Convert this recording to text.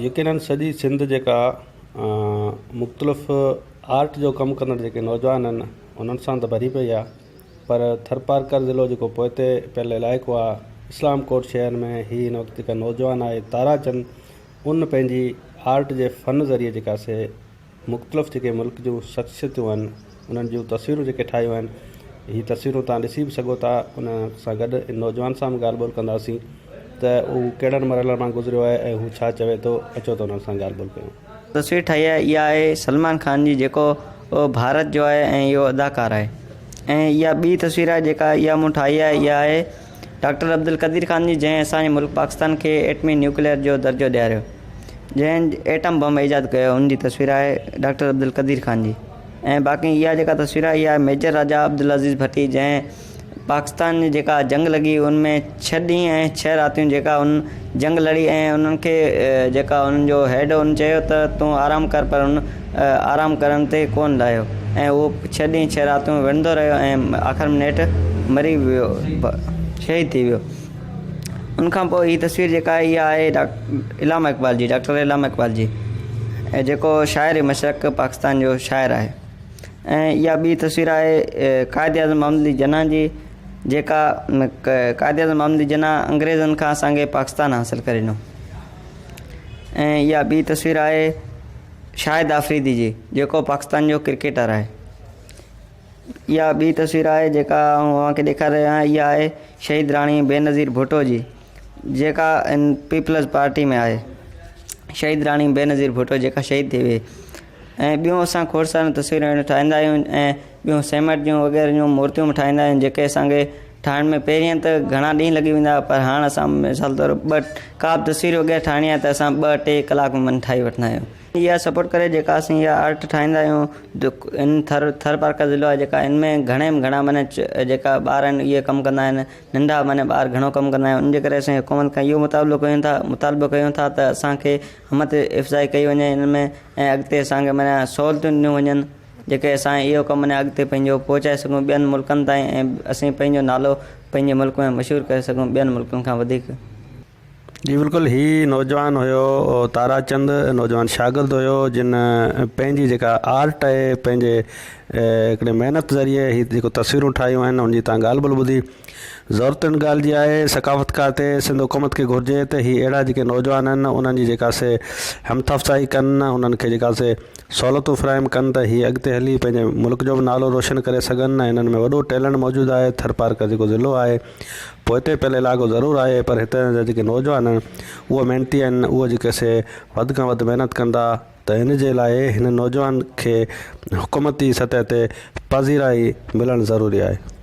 يقينن سڄي سنڌ جيڪا مختلف آرٽ جو ڪم ڪندڙ جيڪي نوجوان آهن انهن سان ته ڀري پئي آهي پر ٿرپارڪر ضلعو جيڪو پوئتي پيل علائقو آهي اسلام ڪوٽ شهر ۾ هي هن وقت جيڪا نوجوان آهي تارا چند ان پنهنجي آرٽ جي فن ذريعي جيڪا سي مختلف جيڪي ملڪ جون شخصيتون آهن انهن جون تصويرون جيڪي ٺاهيون آهن هي تصويرون توهان ڏسي به سگهو ٿا ان سان گڏ ان نوجوان سان به ڳالهه ٻولهه ڪنداسين ته هو ڪهڙن مرحلن مان گذريو آهي ۽ هو ڇا چوي ٿو اچو ته انهن سان ڳالهه ٻولهه ڪيون. تصوير ٺاهي آهي اها آهي سلمان خان جي جيڪو ڀارت جو آهي ۽ اهو اداڪار آهي ۽ اها ٻي تصوير آهي جيڪا اها مون ٺاهي آهي اها آهي ڊاڪٽر عبدالقدير خان جي جنهن اسان جي ملڪ پاڪستان کي ايٽمي نيوڪليئر جو درجو ڏياريو جنهن ايٽم بم ايجاد ڪيو ان جي تصوير آهي ڊاڪٽر عبدالقدير خان جي ۽ باقي اها جيڪا تصوير آهي اها ميجر راجا عبدالعزيز ڀٽي جنهن پاڪستان جي جيڪا جنگ لڳي ان ۾ ڇهه ڏينهن ۽ ڇهه راتيون جيڪا ان جنگ لڙي ۽ انهن کي جيڪا انهن جو هيڊ ان چيو ته تون آرام ڪر پر ان آرام ڪرڻ تي ڪونه لاهيو ۽ اهو ڇهه ڏينهن ڇهه راتيون وڙهندو رهيو ۽ آخر ۾ نيٺ مري ويو شهيد ٿي ويو ان کان پوء هي تصوير جيڪا آهي اها آهي ڊاڪٽر علامه اقبال جي ڊاڪٽر علامه اقبال جي ۽ جيڪو شاعر مشرق پاڪستان جو شاعر آهي ۽ اها ٻي تصوير آهي قائد اعظم محمد علي جناح جي جيڪا قائد اعظم محمد علي جناح انگريزن کان اسانکي پاڪستان حاصل ڪري ڏنو ۽ اها ٻي تصوير آهي شاهد آفريدي جي جيڪو پاڪستان جو ڪرڪيٽر آهي اها ٻي تصوير آهي جيڪا آئون اوهان کي ڏيکاري رهيو آهيان اها آهي شهيد راڻي بينظير ڀٽو جي جيڪا ان پيپلز پارٽي ۾ آهي شهيد راڻي بينظير ڀٽو جيڪا شهيد ٿي وئي ۽ ٻيون اسان کوڙ ساريون تصويرون اهڙيون ٺاهيندا آهيون ۽ ٻيون سيمٽ جون وغيره جون مورتيون به ٺاهيندا آهيون جيڪي اسانکي ٺاهڻ ۾ پهرين ته گهڻا ڏينهن لڳي ويندا هئا پر هاڻ اسان مثال طور ٻه ڪا به تصوير وغيره ٺاهڻي آهي ته اسان ٻه ٽي ڪلاڪ ۾ ٺاهي وٺندا آهيون اها سپورٽ ڪري جيڪا اسين اها آرٽ ٺاهيندا آهيون ان ٿر ٿرپارڪر ضلعو آهي جيڪا ان ۾ گهڻي ۾ گهڻا معنيٰ جيڪا ٻار آهن اهي ڪم ڪندا آهن ننڍا معنيٰ ٻار گهڻو ڪم ڪندا آهن ان جي ڪري اسين حڪومت کان اهو مطالبو ڪيون ٿا مطالبو ڪيون ٿا ته اسان کي همت افزائي ڪئي وڃي ان ۾ ۽ اڳتي اسان کي معنيٰ سهولتون ڏنيون وڃن جيڪي اسان اهو ڪم معنيٰ اڳتي پنهنجو پهچائي سگهون ٻين ملڪن تائين ۽ اسين پنهنجو نالو پنهنجي ملڪ ۾ مشهور ڪري سگهون ٻين ملڪن کان وڌيڪ. جي بلڪل هي نوجوان هيو تارا چند نوجوان شاگرد هيو جن پنهنجي جيڪا آرٽ آهي پنهنجي هڪڙي محنت ذريعي هي جيڪو تصويرون ٺاهيون آهن ان جي تان ڳالهه ٻولهه ٻڌي ضرورت ان ڳالهه جي آهي ثقافت کاتي سنڌ حڪومت کي گهرجي ته هي اهڙا جيڪي نوجوان آهن انهن جي جيڪا سي همٿ افزائي ڪن انهن کي جيڪا سي سهولتون فراهم ڪن ته هي اڳتي هلي پنهنجي ملڪ جو به نالو روشن ڪري سگهن ۽ انهن ۾ وڏو ٽيلنٽ موجود آهي ٿرپارڪر جيڪو ضلعو آهي پوئتي پيل علائقو ضرور آهي پر هتان جا جيڪي نوجوان آهن اهي محنتي آهن اهي جيڪي سي وڌ کان وڌ محنت ڪندا ته ان جي لاء هن نوجوان کي حڪومتي سطح تي پذيرائي ملڻ ضروري آهي.